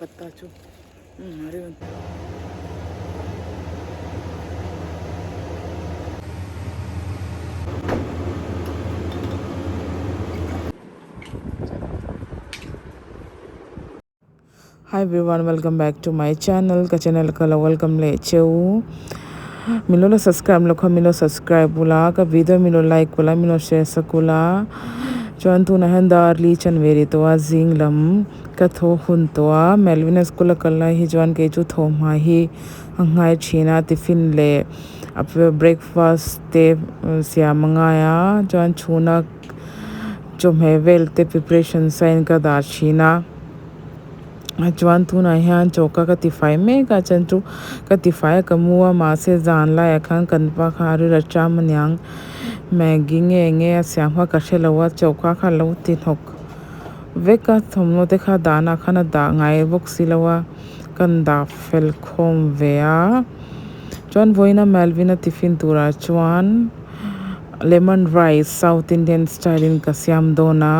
patta chu umm Hi everyone welcome back to my channel ka channel ka lo welcome leh cheu min lo la subscribe lo kha min lo subscribe ula ka video min lo like ula min lo share sak ula chuan tunah hian darli chanve ri tawh a zing lam ka thaw hun tawh a Melvina school a kal lai hi chuan kei chu thawhhma hi a nghai thin a tiffin leh a breakfast te siam a ngai a chuan chhuna chawhmeh vel te preparation sign ka dah thin a chuan tunah hian choka ka tifai mek a chuan chu ka tifai a ka mu a mahse zan laiah khan kan pa kha a ril a cham aniang maggi nge nge a siam kha ka hrelo a choka kha alo ti hnawk vek a thawmhnaw te kha dahna khan a dah ngai bawk silo a kan dah fel khawm ve a chuan vawiina Melvin a tiffin turah chuan. Lemon rice south indian style in ka siam dawn a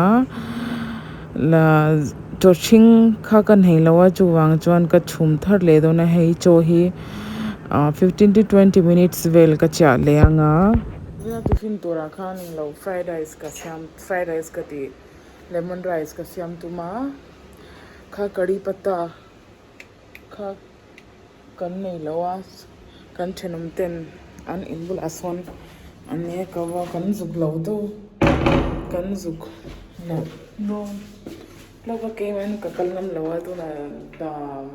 la chaw hring kha ka nei lo a chuvang chuan ka chhum thar leh dawn a hei chaw hi ah 15 to 20 minutes vel ka chiah leh ang a. Zina tiffin turah khan englo fried rice ka siam fried rice ka tih lemon rice ka siam tum a kha curry patta kha. Kan nei lo a, kan thenawm ten an in bulah sawn an nia ko a, kan zuk lo deuh kan zuk loh dawn hlauh a keimah in ka kal ngam lo a tunah dam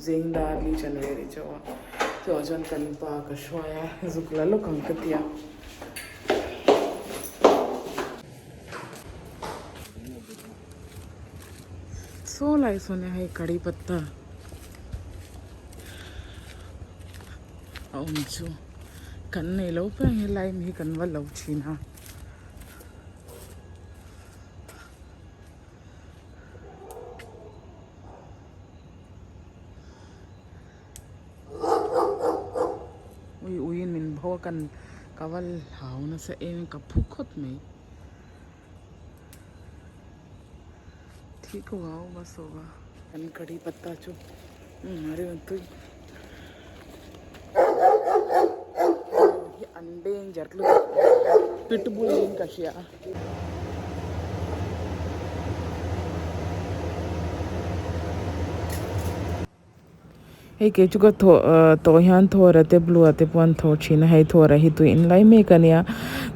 zing dar li ṭan ve rih chauh a chuvang chuan kan pa ka hruai a zuk la lawk ang ka ti a. Saw lai sawn hei curry patta. A awm chu kan nei lo piang hi lime hi kan va lo thin a. Ui ui in min bawk a kan ka va hlau nasa em ka phu khawp mai. Thik ho a awm a saw a kan curry patta chu umm a rem tui hi an danger lutuk pitbull in ka hria a. Hei kei chu ka thaw tawh hian thawra te blue ah te pawh an thaw thin a hei thawra hi tui in lai mek a nia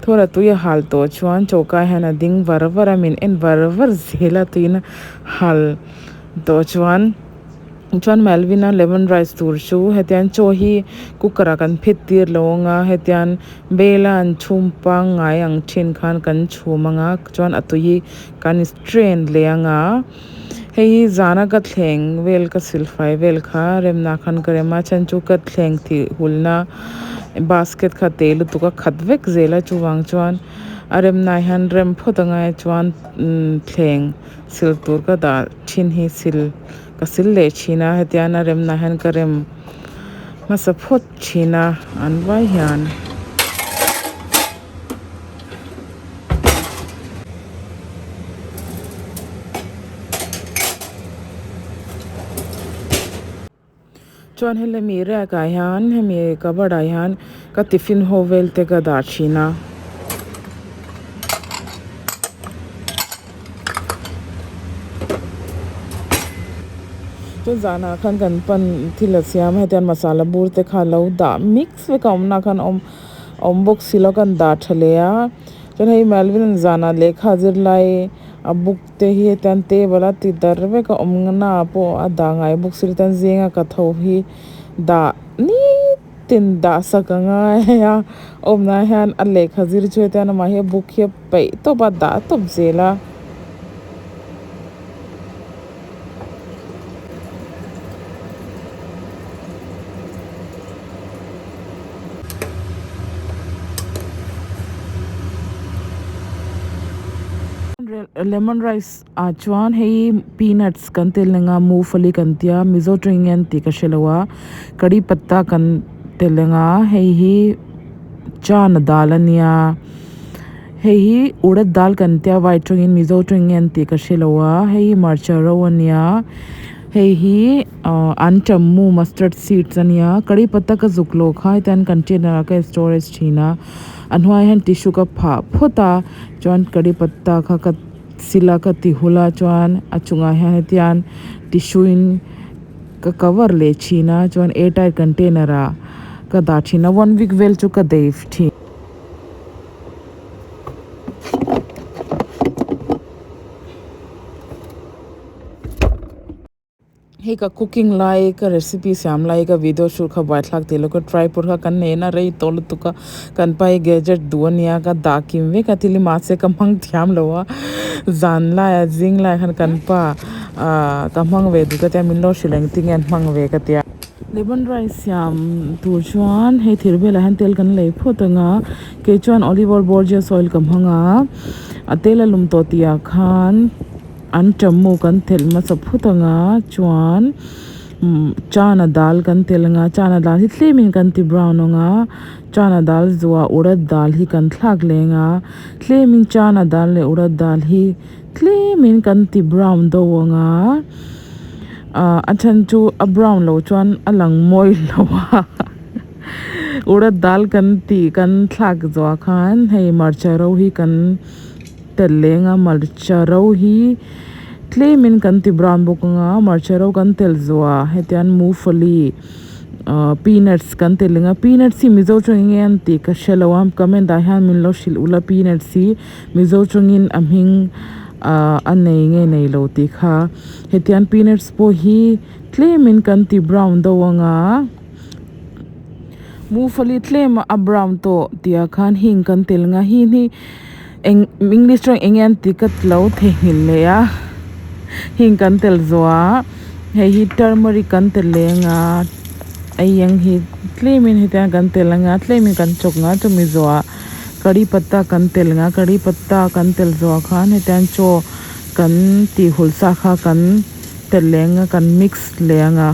thawra tui a hal tawh chuan choka hian a ding var var a min en var var zel a tuiin a hal tawh chuan chuan Melvin a lemon rice tur chu hetiang chaw hi cooker ah kan phet tir lo ang a hetiang bel a an chhum pangngai ang thin khan kan chhum ang a chuan a tui hi kan strain leh ang a. Hei hi zana ka thleng vel ka silfai vel kha remna khan ka rem a chhan chu ka thleng thih hulna basket kha te lutuk a khat vek zel a chuvang chuan a remna hian rem phawt angai chuan thleng sil tur ka dah thin hi sil ka sil leh thin a hetian a remna hian ka rem hmasa phawt thin a an vai hian. Chuan helami rack ah hian hemi cupboard ah hian ka tiffin ho vel te ka dah thin a. Chuan zanah khan kan pan thil a siam a hetiang masala bur te kha lo dah mix vek a awmna khan a awm. Awm bawk si lo kan dah tha leh a chuan hei Melvin zanah lehkha zirlai a book te hi hetiang table a ti dar vek a awm na ah pawh a dah ngai bawk si lo chuan zinga ka tho hi dah nitin dah sak a ngai a awmna hian a lehkha zir chu hetiang amah hi a book hi a peih tawp a dah tawp zel a. Lemon rice ah chuan hei peanuts kan tel ang a mufali kan tia mizo tawng in an tih ka hrelo a curry patta kan tel ang a hei hi chana dal ania hei hi urad dal kan tia vai tawngin mizo tawng in an tih ka hrelo a hei hi hmarcha ro ania. Hei hi ahh antam mu mustard seeds ania curry patta ka zuk lawh kha hetiang container ah ka storage thin a a hnuaiah hian tissue ka phah phawt a chuan curry patta kha ka sil a ka ti hul a chuan a chungah hian hetiang tissue in ka cover leh thin a chuan airtight container ah ka dah thin a one week vel chu ka daih thin. Hei ka cooking lai ka recipe siam lai ka video shoot kha buaithlak tih lo ka tripod kha kan nei na rei tawh lutuk a kan pa hi gadget duh ania ka dah kim vek a thil hi mahse ka hmang thiam lo a zan laiah zing laiah khan kan pa ahh ka hmang ve duh ka tia min lo hrilh engtin nge an hmang ve ka tia. Lemon rice siam tur chuan hei thir velah hian tel kan lei phawt ang a kei chuan olive oil borges oil ka hmang a a tel a lum tawh tih ah khan. An ṭamu kan telh hmasa phut anga chuan chana dal kan telh anga chana dal hi tlemin kan ti brown anga chana dal zuah urad dal hi kan thlak leh anga tlemin chana dal leh urad dal hi tlemin kan ti brown deuh anga ah a then chu a brown loh chuan a lang mawi lo a urad dal kan tih kan thlak zawh khan hei hmarcha ro hi kan. Tel leng a hmarcha ro hi tlemin kan ti brown bawk anga hmarcha ro kan tel zuah hetiang mufali ahh peanuts kan tel leng a peanuts hi mizo tawng enge an tih ka hrelo a comment ah hian min lo hrilh ula peanuts hi mizo tawngin a hming ahh a nei nge nei lo tih kha hetiang peanuts pawh hi tlemin kan ti brown deuh anga. Mufali tlem a brown tawh tih ah khan hing kan tel nga hing hi eng english chuan eng nge an tih ka lo theihnghilh leh a hing kan tel zawh a hei hi turmeric kan tel leh anga a eng hi tlem in hetiang kan tel anga tlem in kan chawk nga chumi zawh ah curry patta kan tel nga curry patta kan tel zawh ah khan hetiang chaw kan tih hul sa kha kan tel leh anga kan mix leh anga.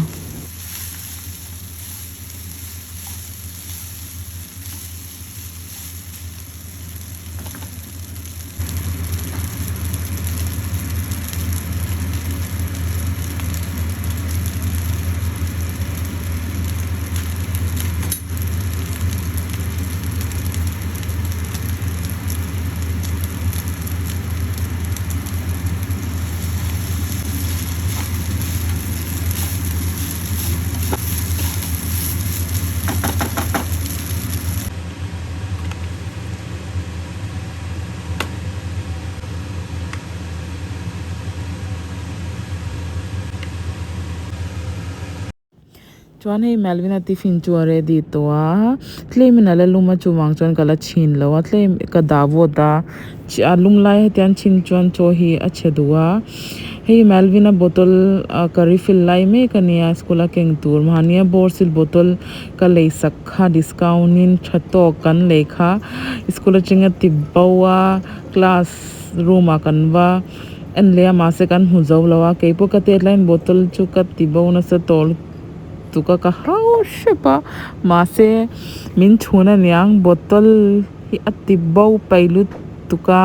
Chuan hei Melvin-a tiffin chu a ready tawh a tlemin a la lum a chuvang chuan ka la chhin lo a tlem ka dah vawt a a lum lai hetiang chhin chuan chaw hi a chhe duh a. Hei Melvin-a bottle ah ka refill lai mek a nia school a keng tur mahnia bawrsil bottle ka lei sak kha discount in tha tawk kan lei kha school atanga ti bo a class room ah kan va en leh a mahse kan hmu zo lo a keipawh ka tet laiin bottle chu ka ti bo nasa tawh lutuk a ka hau hrep a mahse min chhun aniang bottle hi a ti bo paih lutuk a.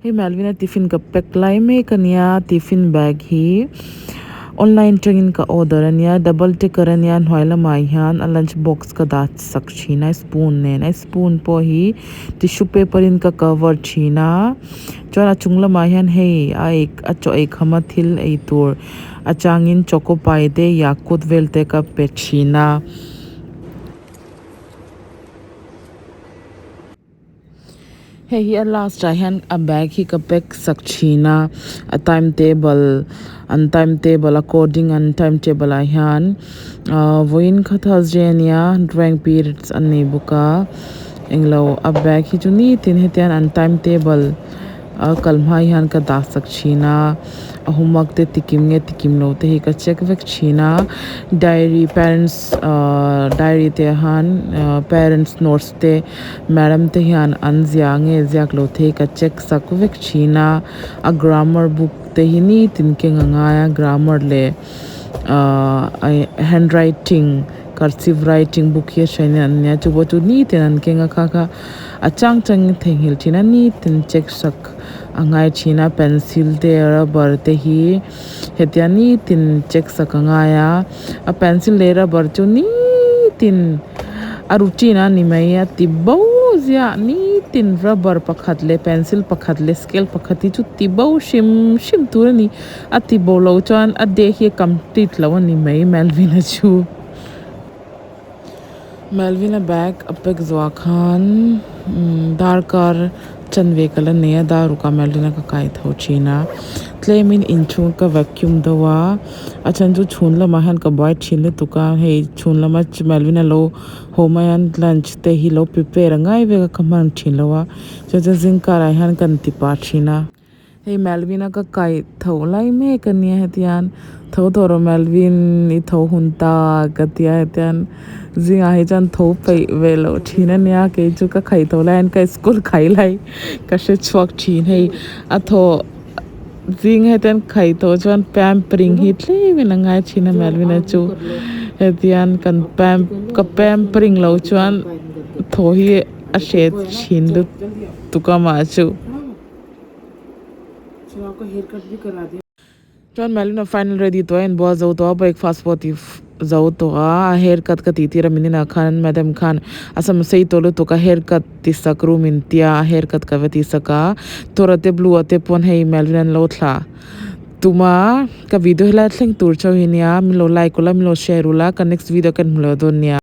Hei Melvin-a tiffin ka pack lai mek ania tiffin bag hi online atangin ka order ania double decker ania hnuai lamah hian a lunch box ka dah sak thin a spoon nen a spoon pawh hi tissue paper in ka cover thin a chuan a chung lamah hian hei a ei a chaw ei kham a thil ei tur. A changin choco pie te yakult vel te ka pe thin a. Hei hi a last ah hian a bag hi ka pack sak thin a a timetable an timetable according an timetable ah hian ahh vawiin kha thursday ania drawing periods an nei bawk a englo a bag hi chu nitin hetiang an timetable a kal hma hian ka dah sak thin a a homework te tikim nge tikim lo te hi ka check vek thin a diary parents ahh diary te han ahh parents notes te madam te hian an ziah nge ziak lo te hi ka check sak vek thin a a grammar book te hi nitin keng a ngai a grammar leh ahh handwriting. Cursive writing book hi a hran in an nia chu pawh chu nitin an keng a kha kha a chang changin theihnghilh thin a nitin check sak a ngai thin a pencil te rubber te hi hetia nitin check sak a ngai a a pencil leh rubber chu nitin a routine a ni mai a ti bo ziah nitin rubber pakhat leh pencil pakhat leh scale pakhat hi chu ti bo hrim hrim tur a ni a ti bo loh chuan a day hi a complete lo a ni mai Melvin-a chu. Melvin-a bag a pack zawhah khan darkar chanve ka la nei a dar rukah Melvin-a ka kai tho thin a tlemin inchhung ka vacuum deuh a a chhan chu chhun lamah hian ka buai thin lutuk a hei chhun lama Melvin-a lo haw mai a lunch te hi lo prepare a ngai vek a ka hman thin lo a chuan chuan zingkarah hian ka inti pah thin a. Hei Melvin-a ka kai tho lai mek a nia hetian tho tawh rawh Melvin i tho hun ta ka ti a hetian zingah hi chuan tho peih ve loh thin a nia kei chu ka khai tho lai hian ka school khai lai ka hre chhuak thin hei a thaw zing hetian khai tawh chuan pampering hi tlem in a ngai thin a Melvin-a chu hetian kan pam ka pampering loh chuan thaw hi a hre thin lutuk a mah chu. Chuan Melvin-a final ready tawh a inbual zo tawh a breakfast pawh ti zo tawh a a hair cut ka tih tir a minina khan madam khan a sam sei tawh lutuk a hair cut ti sak room in tia a hair cut ka va ti sak a tura te blue a te pawn hei Melvin an lo thlah tuma ka video helai thleng tur chauh hi nia min lo like ula min lo share ula ka next video ka inhmu leh dawn nia.